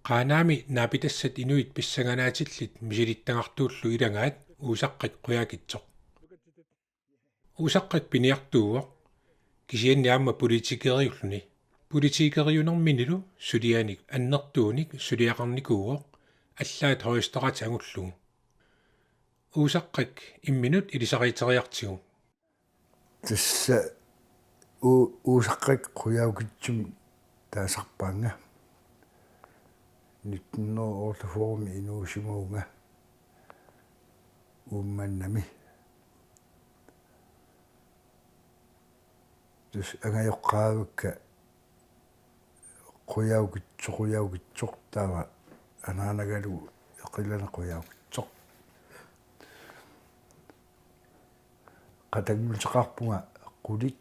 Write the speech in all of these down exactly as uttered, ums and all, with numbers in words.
Qaanaami naapitassat inuit pissanganaatillit misilittagartuullu ilagaat Uusaqqak Qujaukitsoq. Uusaqqak piniartuuvoq, kisianni aamma politikeriulluni. Politikeriunerminilu sulianik annertuunik suliaqarnikuuvoq, allaat Højesteret angullugu. Uusaqqak imminut ilisariteriartigu. Tassa U-, Uusaqqak Qujaukitsumik taasarpaannga. Nitten hundrede og otteogfyrre inuusimavunga Uummannami. Tassa angajoqqaavakka Qujaukitsoq, Qujaukitsoq taava anaanagalu Eqilana Qujaukitsoq. Qatannguteqarpunga qulit.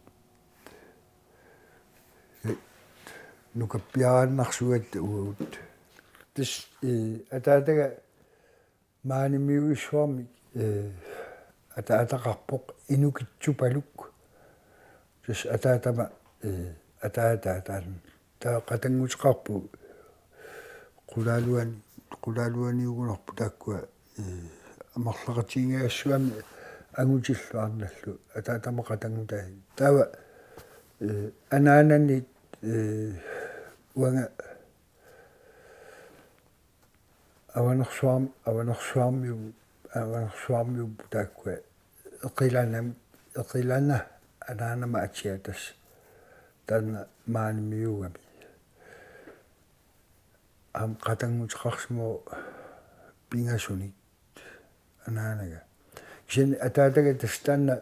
Ee, nukappiaraannarsugatta uagut. Tassa, ee, ataataga maanimiuissuarmik, ee, ataataqarpoq Inukitsupaluk. Tassa ataatama, ee, ataataa taanna. Taava qatannguteqarput qulaaluan-, qulaaluaniugunarput taakkua, ee, amerlaqatigiinngajassavammi angutillu arnallu ataatama qatanngutai. Taava, ee, anaananit, ee, uanga Avanersuarm-, Avanersuarmiu-, Avanersuarmiupput taakkua Eqilanami, Eqilana anaanama atia tassa. Taanna maanimiugami. Aamma qatannguteqarsimavoq pingasunik anaanaga. Kisianni ataataga tassa taanna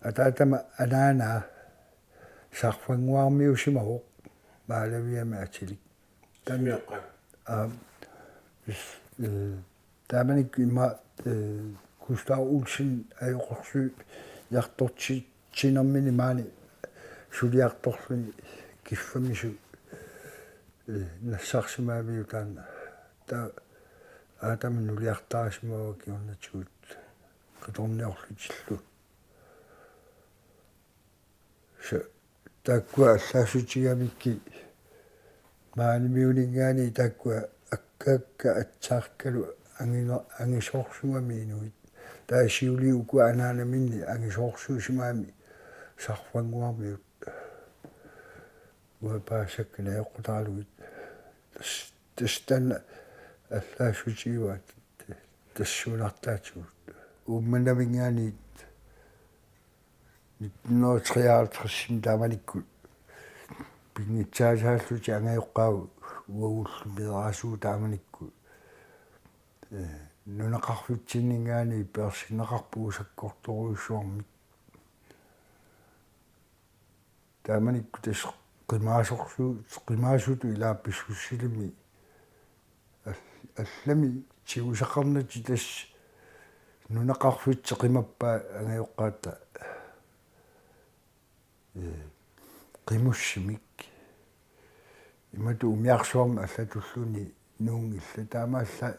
ataatama anaanaa Sarfannguarmiusimavoq Maalaviami atilik. Taanna, Sumiaqqat. Aa, is-, ee, taamanikkut ima, ee, Gustav Olsen ajoqersuiartortitsinermini maani suliartorluni kiffamisut, ee, nassarsimagamiuk taanna. Taava aatama nuliartarisimavaa kingornatigut qitorniorlutillu. Tassa taakkua allaassutigigamikku maanimiuninngaanniit taakkua akkaakka aatsaarikkalu angina-, angisoorsuugami inuit. Taava siuliani ukua anaanaminni angisoorsuusimagamik Sarfannguarmiut. Uanga paasisakka najoqqutaralugit. Tassa, tassa taanna allaassutigivaat tassuunartaatigut. Uummannaminngaanniit nitten hundrede og treoghalvtreds taamanikkut pinngitsaasaallutik angajoqqaagut uagullu meeraasugut taamanikkut. Ee, nunaqarfitsinninngaanniit peersinneqarpugut sakkortoorujussuarmik. Taamanikkut tassa qimaasorsu-, qimaasutut ilaa pissussilimi al-, allami tigusaqarnatik tassa nunaqarfitsik qimappaat angajoqqaatta, ee, qimussimik. Imatut umiarsuarmi allatulluunniit nuunngillat. Taamaallaat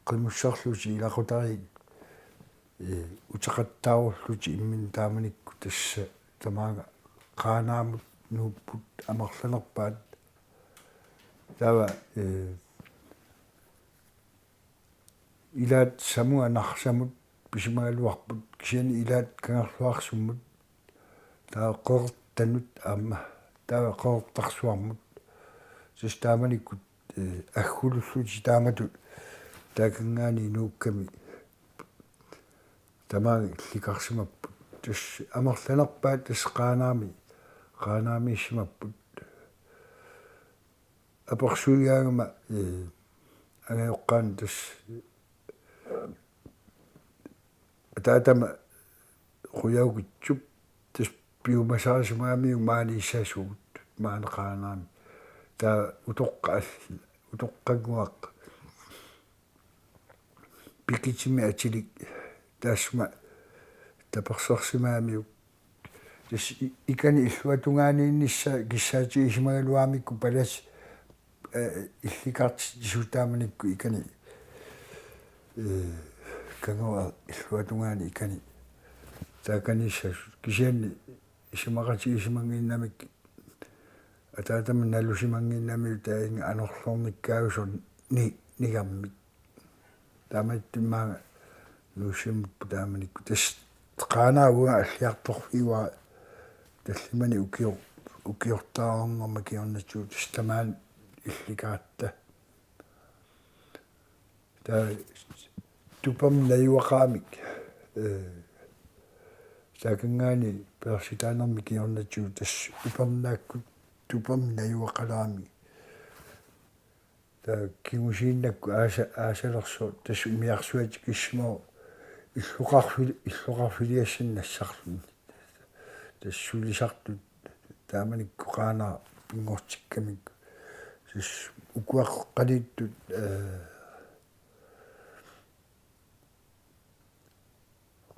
qimusserlutik ilaqutariit, ee, uteqattaarullutik imminnut taamanikkut tassa tamaanga Qaanaamut nuupput amerlanerpaat. Taava, ee, ilaat Samuga Narsamut pisimagaluarput, kisianni ilaat Kangerluarsummut, taava Qeqertanut aamma, taava Qeqertarsuarmut. Tassa taamanikkut, ee, aggulullutik taamatut taakanngaanniit nuukkami tamaanga illikarsimapput. Tassa amerlanerpaat tassa Qaanaami, Qaanaamiissimapput. Apersuigaangama, ee, angajoqqaanut tassa ataatama Qujaukitsup tassa piumasarisimagamiuk maaniissasugut maani Qaanaami. Taava utoqqa-, utoqqannguaq Pikitimi atilik taassuma tapersersimagamiuk. Tassa i-, ikani illuatungaaniinnissaa kissaatigisimagaluaramikku palasik, ee, illikartitsisut taamanikkut ikani, ee, Kangerluarsuk illuatungaani ikani taakaniissasut, kisianni isumaqatigisimannginnamik ataatama nalusimannginnamiuk taanna anorlernikkaasoq ni-, nigammik. Taamaattumik maanga nuussimapput taamanikkut. Tassa Qaanaap uanga alliartorfigaara tallimanik ukior-, ukiortaarnerma kingornatigut tassa tamaani illikaratta. Taava tupamik najugaqaramik, ee, taakanngaanniit peersitaanermik kingornatigut tassa upernaakkut tupamik najugaqalaramik. Taava kingusinnerusukkut aasa-, aasalersoq tassa umiarsuatikissimavoq illoqarfil-, illoqarfiliassanik nassarluni. Tassa sulisartut taamanikkut Qaanaaq pinngortikkamik. Tassa ukua qalittut, ee,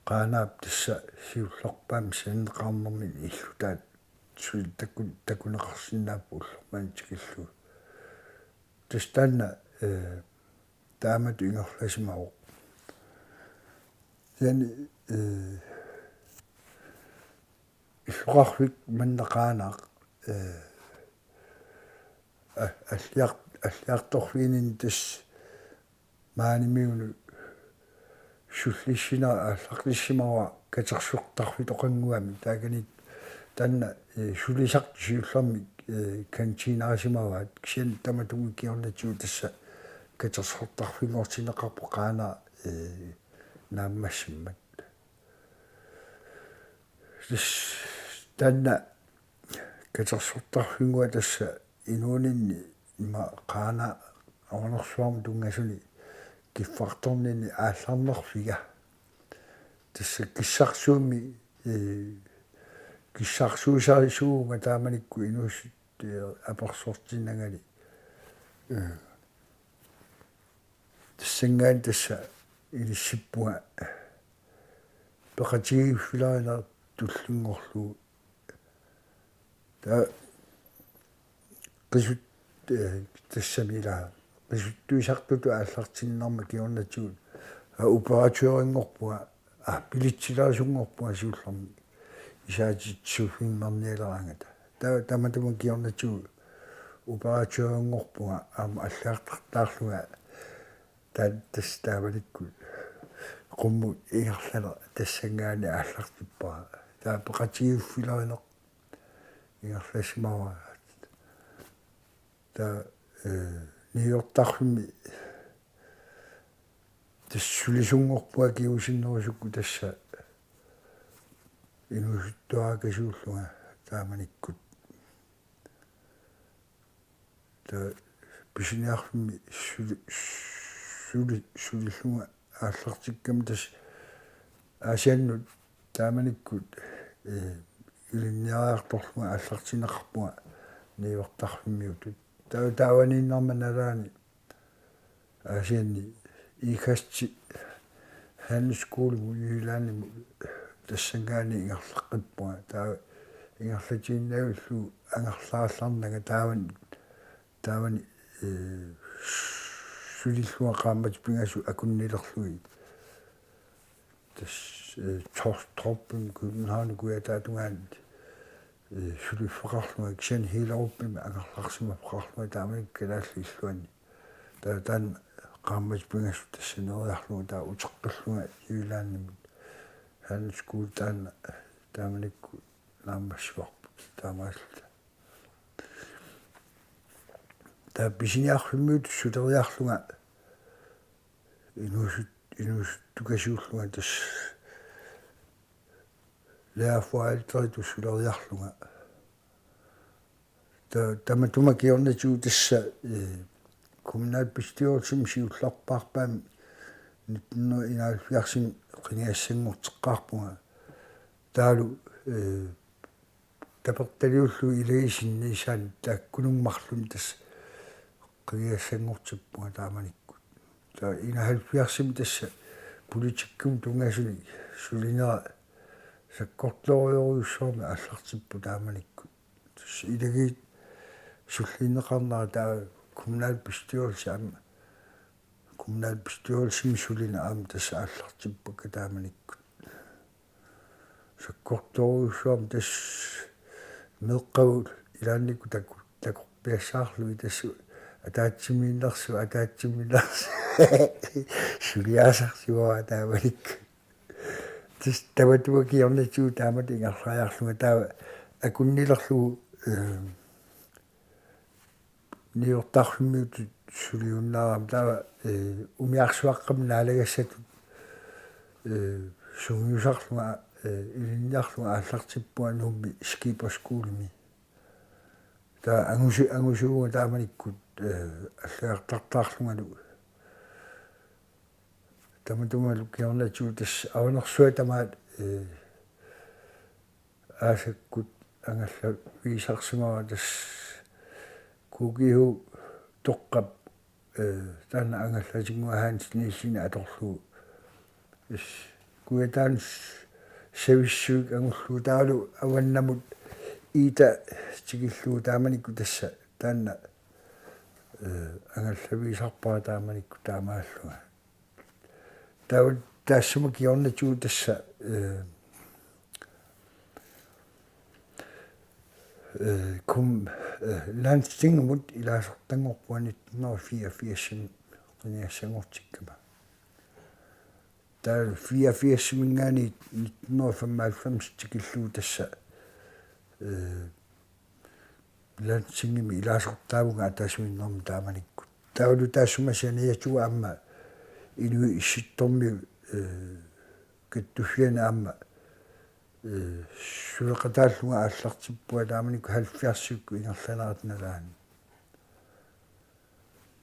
Qaanaap tassa siullerpaamik sananeqarnermini illutaat suli taku-, takuneqarsinnaapput ullormut tikillugu. Tassa taanna, ee, taamatut ingerlasimavoq. Kisianni, ee, illoqarfik manna Qaanaaq, ee, a-, alliar-, alliartorfiginini tassa maanimiunut sullissinera aallartissimavara katersortarfitoqannguamik. Taakani taanna, ee, sulisartut siullermik, ee, kantiinerisimavaat, kisianni tamatuma kingornatigut tassa katersortarfinngortinneqarpoq Qaanaaq, ee, naammassimmat. Tassa taanna katersortarfinnguaq tassa inuuninni ima Qaanaap avanersuarmut tunngasunik kiffartornini aallarnerfiga. Tassa kissarsuummi, ee, kissarsuusarisuuvunga taamanikkut inuusuttut, ee, apersortinnagani. Ee, tassanngaanniit tassa inissippunga peqatigiiffilerineq tullinngorlugu. Taava qisut-, ee, tassami ila qisuttuisartutut aallartinnerma kingornatigut, aa, operatørinngorpunga, aa, billetsilerisunngorpunga siullermik isaatitsissuffimmernialeraangata. Taava tamatuma kingornatigut operatørinngorpunga aamma alliartortaarlunga. Taanna tassa taamanikkut qummut ingerlaneq tassanngaanniit aallartippara. Taava peqatigiiffilerineq ingerlasimavara. Taava, ee, niuertarfimmi tassa sulisunngorpunga kingusinnerusukkut tassa inuusuttuarakasiullunga taamanikkut. Taava pisiniarfimmi suli-, suli-, sulillunga aallartikkama tassa Aasiannut taamanikkut, ee, ilinniariartorlunga aallartinneqarpunga niuertarfimmiutut. Taava taavaniinnarma nalaani Aasianni Ikast Handelsskolemi Jyllandimut tassanngaanniit ingerlaqqippunga. Taava ingerlatiinnavillugu angerlarallarnanga taavani, taavani, ee, sulillunga qaammatit pingasut akunnilerlugit. Tassa, ee, Taastrupimi Københavnip kujataatungaani, ee, suliffeqarlunga kisianni Hellerupimi angerlarsimaffeqarlunga taamani kalaallit illuanni. Taava taanna qaammatit pingasut tassa neriarlunga taava uteqqillunga Jyllandimut. Handelsskole taanna taamanikkut naammassivarput taamaalilluta. Taava pisiniarfimmiutut suleriarlunga inuusut-, inuusuttukasiullunga tassa lærerforældritut suleriarlunga. Ta-, tamatuma kingornatigut tassa, ee, kommunalbestyrelsimi siullerpaarpaamik nitten hundrede enoghalvfjerdsimi qinigassanngorteqqaarpunga. Taavalu, ee, tapertaliullugu ilagiit sinniisaanni taakkununnga marlunni tassa qinigassanngortippara taamanikkut. Taava enoghalvfjerdsimi tassa politikkimut tunngasunik sulinera sakkortoorujussuarmik aallartippoq taamanikkut. Tassa ilagiit sulliunneqarnera taava kommunalbestyrelse aamma, kommunalbestyrelsimi sulineq aamma tassa aallartippakka taamanikkut. Sakkortoorujussuarmik tassa meeqqavut ilaannikkut taku-, takorpiassaarlugit tassa Ataatsimiinnersoq, ataatsimiinnersoq. Suliassarsimavara taamanikkut. Tassa tamatuma kingornatigut taamatut ingerlariarlunga taava akunnilerlugu, eh, niuertarfimmiutut suliunnaarama taava, eh, umiarsuaqqamik naalagassatut, eh, sungiusarlunga, eh, ilinniarlunga aallartippunga Nuummi skipperskolemi. Taava angusu-, angusuuvunga taamanikkut, eh, allagartartaarlungalu. Tamatumalu kingornatigut tassa Avanersuaq tamaat, eh, aasakkut angallavigisarsimavara tassa K G H Toqqap, eh, taanna angallatinnguaq Hans Nielsenip atorlugu. Tassa Kujataani s-, savissuit angullugu taavalu avannamut Ida tikillugu taamanikkut tassa taanna, eh, angallavigisarpara taamanikkut taamaallunga. Taava taassuma kingornatigut tassa, eh, eh, kom-, eh, Landstingimut ilaasortanngorpunga nitten hundrede og fireogfirs-imi qinigassanngortikkama. Taava fireogfirs-iminngaanniit nitten hundrede og femoghalvfems tikillugu tassa, eh, Landstingimi ilaasortaavunga ataasiinnarmik taamanikkut. Taavalu taassuma saniatigut aamma Inuit Issittormiut, eh, kattuffianni aamma, eh, suleqataallunga aallartippunga taamanikkut halvfjerdsikkut ingerlanerata nalaani.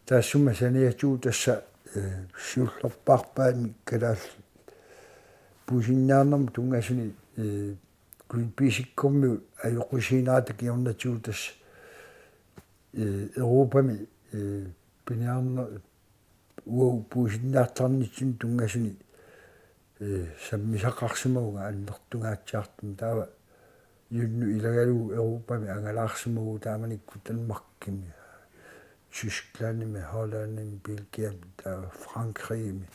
Taassuma saniatigut tassa, eh, siullerpaarpaamik kalaallit puisinniarnermut tunngasunik, eh, Greenpeaceikkormiut ajoqusiinerata kingornatigut tassa, eh, Europami, eh, piniarner-, uagut puisinniartarnitsinnut tunngasunik, eh, sammisaqarsimavunga annertungaatsiartumik taava junnut ilagalugu Europami angalaarsimavugut taamanikkut Danmarkimi, Tysklandimi, Hollandimi, Belgiami, taava Frankrigimi.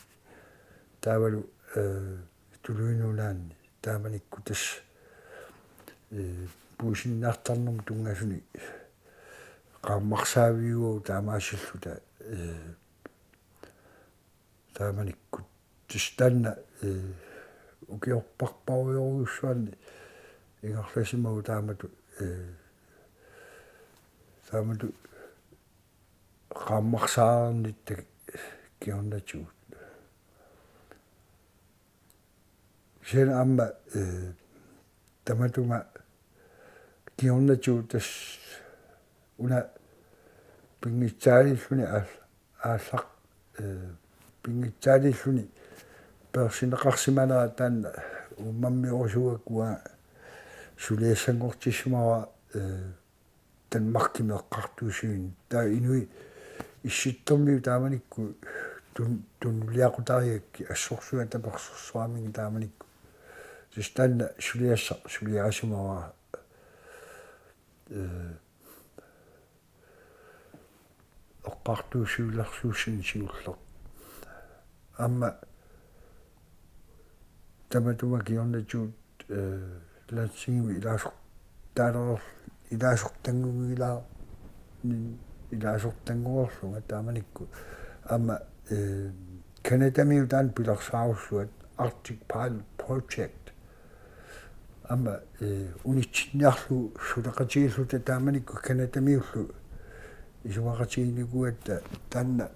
Taavalu, eh, Tuluit Nunaanni taamanikkut tassa, eh, puisinniartarnermut tunngasunik qaammarsaaviuvugut taamaasilluta, eh, taamanikkut. Tassa taanna, eh, ukiorparparujorujussuarni ingerlasimavugut taamatut, eh, taamatut qaammarsaarnitta kingornatigut. Kisianni aamma, eh, tamatuma kingornatigut tassa una pinngitsaaliilluni aal-, aallaq-, eh, pinngitsaaliilluni peersinneqarsimanera taanna uummammiorusuugakku uanga suliassanngortissimavara, eh, Danmarkimi eqqartuussivimmut. Taava Inuit Issittormiut taamanikkut tun-, tunuliaqutarigakkit assorsuaq tapersersoramigit taamanikkut. Tassa taanna suliassaq suliarisimavara, eh, eqqartuussivilersuussineq siulleq. Aamma tamatuma kingornatigut, eh, Landstingimi ilaasortaaler-, ilaasortanngunngilaa-, nin-, ilaasortanngoreerlunga taamanikkut. Aamma, eh, Canadamiut taanna pilersaarussuat Arctic Pilot Project. Aamma, eh, unitsinniarlugu suleqatigiilluta taamanikkut Canadamiullu isumaqatiginikuugatta taanna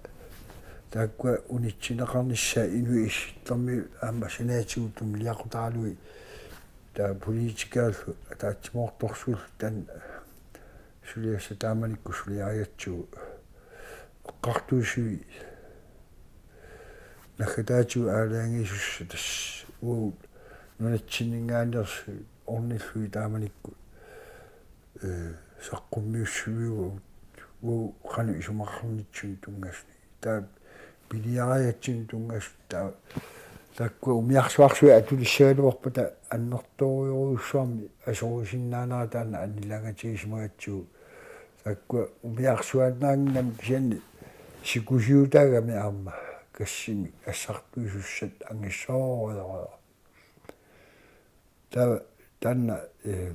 taakkua unitsinneqarnissaat Inuit Issittormiut aamma saniatigut tunuliaqutaralugit taava politikerillu ataatsimoortorsuillu taanna suliassaq taamanikkut suliarigatsigu eqqartuussivik naggataatigut aalajangiisussat tassa uagut nunatsinninngaanneersut ornillugit taamanikkut, eh, saqqummiussiviuvugut uagut qanoq isumaqarnitsinnut tunngasunik. Taava piniarigatsinnut tunngasunik taava taakkua umiarsuarsuit atulissagaluarpata annertoorujorujussuarmik asorusinnaanera taanna annilaangatigisimagatsigu. Taakkua umiarsuaannaannginnamik kisianni sikusiutaagami aamma kassimik assartuisussat angissoorujorujussuaq. Taava taanna, eh,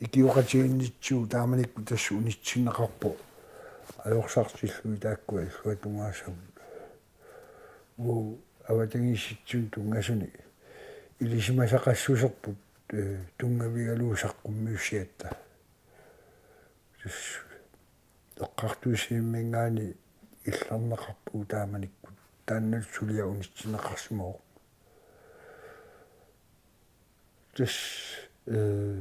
ikioqatigiinnitsigut taamanikkut tassa unitsinneqarpoq ajorsartillugit taakkua illuatungaasavut. Uagut avatangiisitsisut tunngasuni ilisimasaqassuserput, eh, tunngavigalugu saqqummiussigatta. Tassa eqqartuussivimminngaanniit illarneqarpugut taamanikkut. Taanna suliaq unitsinneqarsimavoq. Tassa, eh,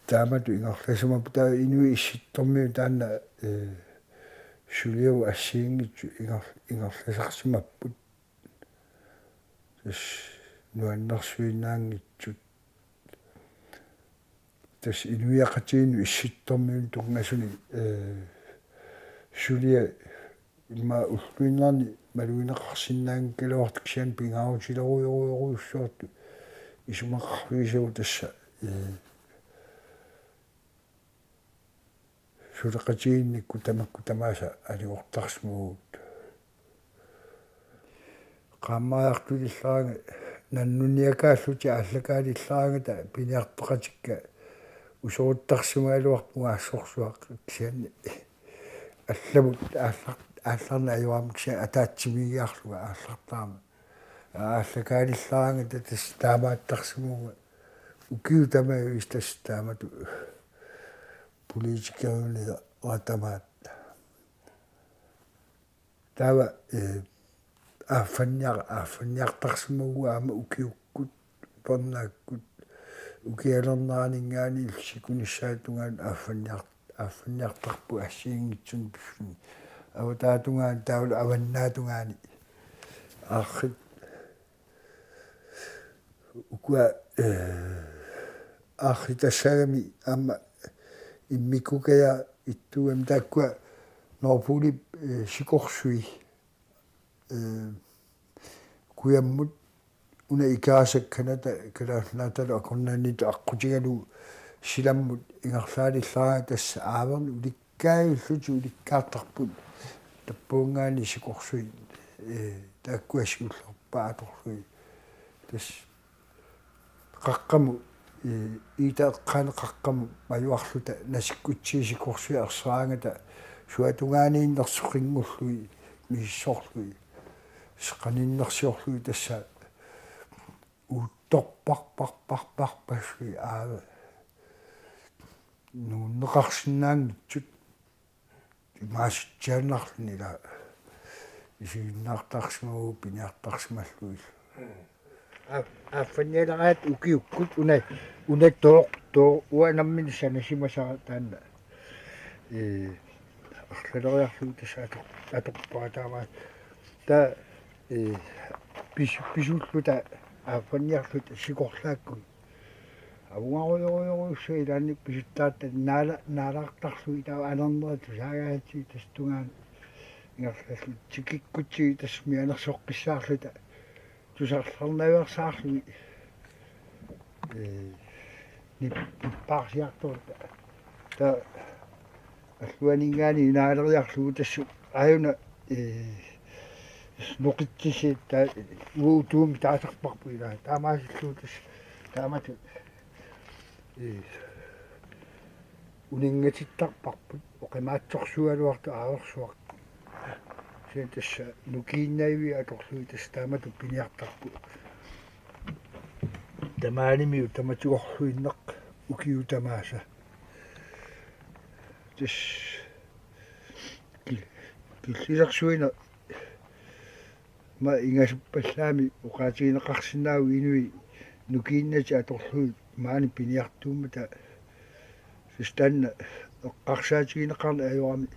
taamatut ingerlasimapput, taava Inuit Issittormiut taanna, eh, suliavut assigiinngitsut inger-, ingerlasarsimapput. Tassa nuannersuinnaanngitsut. Tassa inuiaqatigiinnut Issittormiunut tunngasuni, eh, suliaq immaqa ulluinnarni malugineqarsinnaanngikkaluartoq, kisianni pingaarutilerujorujorujussuartut isumaqarfigisagut tassa, eh, suleqatigiinnikkut tamakku tamaasa aligortarsimavugut. Qaammariartuleraangat nannunniakaallutik aallakaaleraangata piniartoqatikka usoruttarsimagaluarpugut assorsuaq, kisianni allamut aallar-, aallarneq ajorami, kisianni ataatsimiigiarlunga aallartarama. Aallakaaleraangata tassa taamaattarsimavunga. Ukiut tamaasa tassa taamatut politikeriunerat tamaat. Taava, eh, aaffanniar-, aaffanniartarsimavugut aamma ukiukkut, upernaakkut, ukialerneraninngaanniit sikunissaata tungaanut aaffanniar-, aaffanniartarpugut assigiinngitsunik pissunik. Avataatungaanut taavalu avannaatungaani. Aarrit-, ukua, eh, aarritassaagami aamma immikkukajaat ittuugami taakkua Nordpolip, eh, sikorsui, eh, kujammut una Ikerasak Canada, Kalaallit Nunaatalu akornanniittoq aqqutigalugu silammut ingerlaaleraangata tassa aavernik ulikkaajullutik ulikkaartarput. Tappuunngaanniit sikorsuit, eh, taakkua siullerpaat atorlugit. Tassa qaqqamut, eh, iita eqqaani qaqqamut majuarluta nasikkutsiit sikorsuit erseraangata suatungaaniinnersoq qinngullugit misissorlugit, seqaninnersiorlugit tassa uuttorparparparparpassuit aamma nuunneqarsinnaanngitsut imaasitsiaannarluni ila isiginnaartarsimavugut piniartarsimallugit. Aa-, aaffannialeraat ukiukkut una, una tooq, tooq uanga nammineq sanasimasara taanna. Ee, arlaleriarlugu tassa ator-, atorpara taamaat. Taava, ee, pis-, pisulluta aaffanniarluta sikorlaakkuit. Avungarujorujorujussuaq ilaanni pisuttaarta naala-, naalaartarlugit taava anernerit tusaagaangatsigit tassa tungaanut ingerlalluta tikikkutsigit tassa mianersoqqissaarluta tusarlernaveersaarlugit. Ee, nip-, nippaarsiartorluta. Taava alluaninngaanniit inaaleriarlugu tassa aajuna, ee, noqitsisiit taava uagut utuumi taasarparput ilaa. Taamaasillugu tassa taamatut, ee, uninngatittarparput oqimaatsorsuugaluartoq aaversuaq. Kisianni tassa nukiinnaviit atorlugit tassa taamatut piniartarput. Tamaanimiut tamatigorluinnaq ukiut tamaasa. Tassa kil-, killilersuineq ima ingasuppallaamik oqaatigineqarsinnaavoq inuit nukiinnatik atorlugit maani piniartuummata. Tassa taanna eqqarsaatigineqarneq ajorami.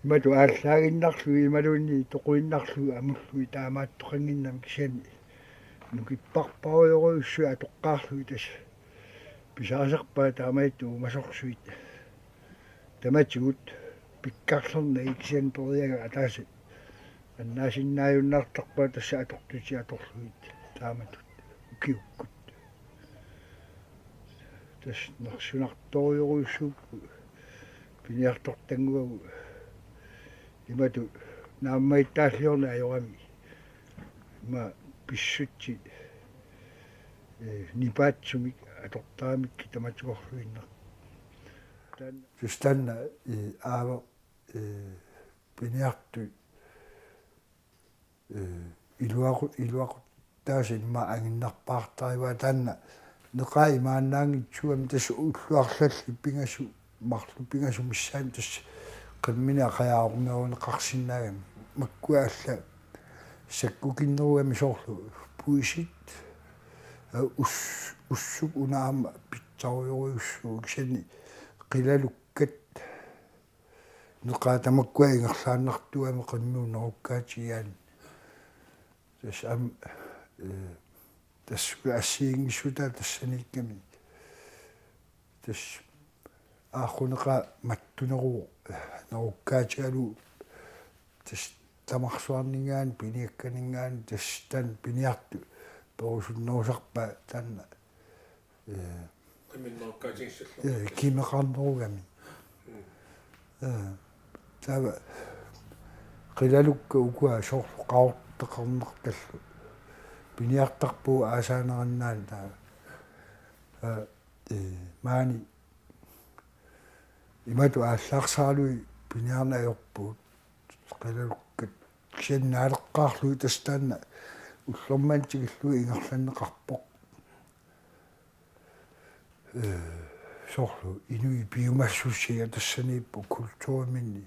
Imatut aallaaginnarlugit imaluunniit toquinnarlugit amullugit taamaattoqannginnami, kisianni nukipparparujorujussuit atoqqaarlugit tassa pisarisarpaat taamaattut uumasorsuit. Tamatigut pikkarlernagit kisianni periagaa ataaseq annaasinnaajunnaartarpaat tassa atortutit atorlugit taamatut ukiukkut. Tassa nersunartorujorujussuupput piniartortannguagut imatut naammagittaalliorneq ajorami. Ima pissutsit, ee, nipaatsumik atortaramikkit tamatigorluinnaq. Tassa taanna, eh, aava, eh, piniartut, eh, iluaqu-, iluaquttaasa immaqa anginnarpaartarivaat taanna. Neqaa imaannaanngitsuugami tassa ullut arlallit pingasut, marluk pingasut missaanni tassa qimmini aqajaarummeruneqarsinnaagami. Makkua alla sakkukinnerugami soorlu puisit, eh, us-, ussuk una aamma pitsarujorujussuuvoq kisianni qilalukkat neqaa tamakkua ingerlaannartuugami qimmit nerukkaatigigaanni. Tassa aamma, eh, tassa assigiinngissutaa tassaniikkami. Tassa aaqquneqaa mattuneruvoq, eh, nerukkaatigalugu tassa tamarsuarninngaanniit piniakkaninngaanniit tassa taanna piniartut perusunnerusarpaat taanna, eh, Qimmit nerukkaatigissallugu. Eh, kimeqarnerugami. Mm. Eh, taava qilalukkat ukua soorlu qaqortaqarnartallu piniartarpagut aasaanerannaanik taava. Eh, eh, maani imatut aallaarsaarlugit piniarneq ajorpugut qilalukkat. Kisianni naaleqqaarlugit tassa taanna ullormanna tikillugu ingerlanneqarpoq. Eh, soorlu inuit piumassusia tassaniippoq kulturiminni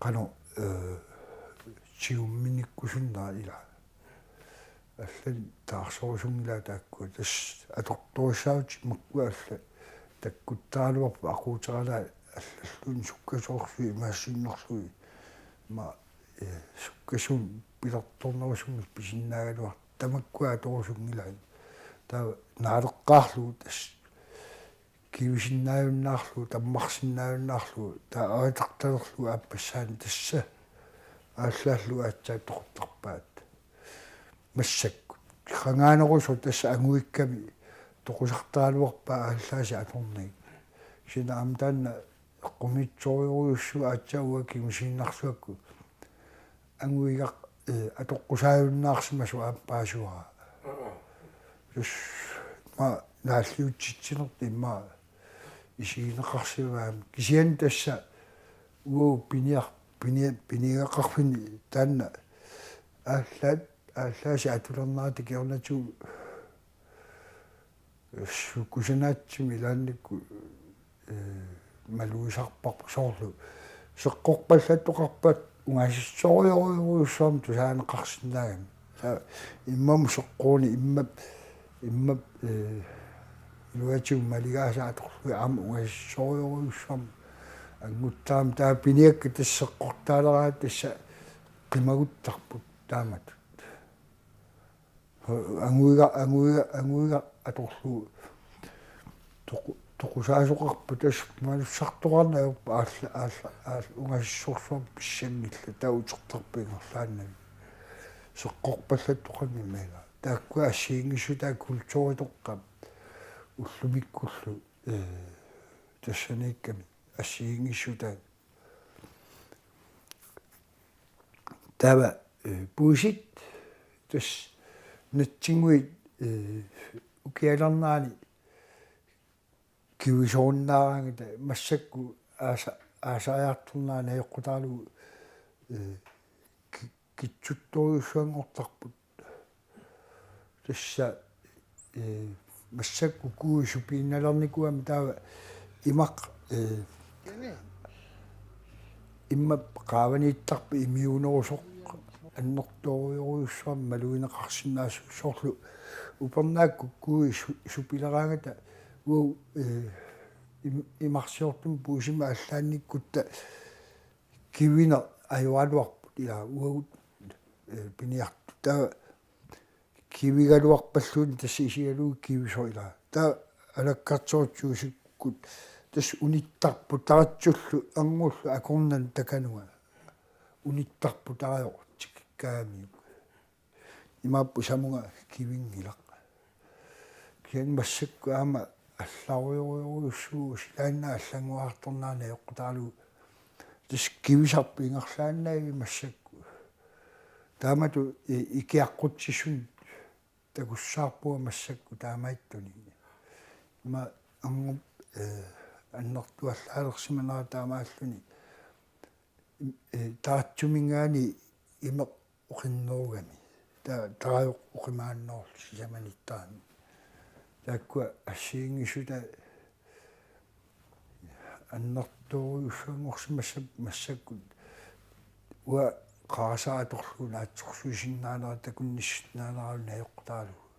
qanoq, eh, tigumminikkusunnera ilaa. Allanik taarserusunngilai taakkua tassa atortorissaarutit makkua allat takkuttaraluarput aquuteralaat allalluunniit sukkasoorlugit imaassinnerlugit. Ima, eh, sukkasuumik pilertornerusummik pisinnaagaluartut tamakkua atorusunngilaat. Taava naaleqqaarlugu tassa kivisinnaajunnaarlugu, tammarsinnaajunnaarlugu, taava aataartalerlugu aappassaani tassa aallaallugu aatsaat toquttarpaat. Massakkut. Qangaanerusoq tassa anguikkami toqusartaraluarpaat aallaasik atornagit. Kisianni aamma taanna eqqumiitsorujorujussuuvoq aatsaat uanga kivisiinnarsuakku. Anguigaq, eh, atoqqusaajunnaarsimasoq aappaasuara. Aa. Tassa immaqa naalliutsitsinerput immaqa isigineqarsimavaa. Kisianni tassa uagut piniar-, pini-, piniagaqarfinni taanna aallaat, aallaasik atulernerata kingornatigut sukkusanaatsimik ilaannikkut, eh, malugisarparput soorlu. Seqqorpallattoqarpat ungasissorujorujussuarmik tusaaneqarsinnaagami. Taava immamut seqqoruni immap, immap, eh, iluatigut maligaasa atorlugit aamma ungasissorujorujussuarmik annguttarami taava piniakkat tassa seqqortaaleraat tassa qimaguttarput taamatut. Anguiga-, anguiga-, anguigaq atorlugu toqu-, toqusaasoqarpat tassa malussartoqarneq ajorput aalla-, aalla-, aalla-, ungasissorsuarmik pissanngillat taava utertarput ingerlaannavik. Seqqorpallattoqanngimmat ilaa. Taakkua assigiinngissutaat kulturitoqqat ullumikkullu, eh, tassaniikkami assigiinngissutaat. Taava, eh, puisit tassa natsinnguit, eh, ukialernerani kivisoorunnaaraangata massakkut aasa-, aasariartornerani najoqqutaralugu, eh, ki-, kitsuttorujussuanngortarput. Tassa, eh, massakkut kuuit supiinnalernikuugami taava imaq, eh, immap qaavaniittarput imiunerusoq annertoorujorujussuarmik malugineqarsinnaasoq soorlu upernaakkut kuuit su-, supileraangata uagut, eh, im-, imarsiortumik puisimik aallaannikkutta kivineq ajoraluarput ilaa uagut, eh, piniartut. Taava kivigaluarpalluunniit tassa isigalugu kivisoq ilaa. Taava alakkartorutsiusikkut tassa unittarput taratsullu angullu akornanni takanunga. Unittarput tarajoq tikikkaangamiuk. Imaappoq samunga kivinngilaq. Kisianni massakkut aamma allarujorujussuuvoq silaannaap allanngoriartornerani najoqqutaralugu. Tassa kivisarput ingerlaannavik massakkut. Taamatut i-, ikiaqqutsissunik takussavarput massakkut taamaattunik. Ima angup, eh, annertuallaalersimanera taamaalluni, eh, taatsuminngaanniit imeq oqinnerugami. Ta-, taajoq oqimaannerlu sisamanittaramik. Taakkua assigiinngissutaat annertoorujussuanngorsimassap-, massakkut uanga qarasaat atorlugu naatsorsuisinnaanera takunnissinnaaneralu najoqqutaralugu.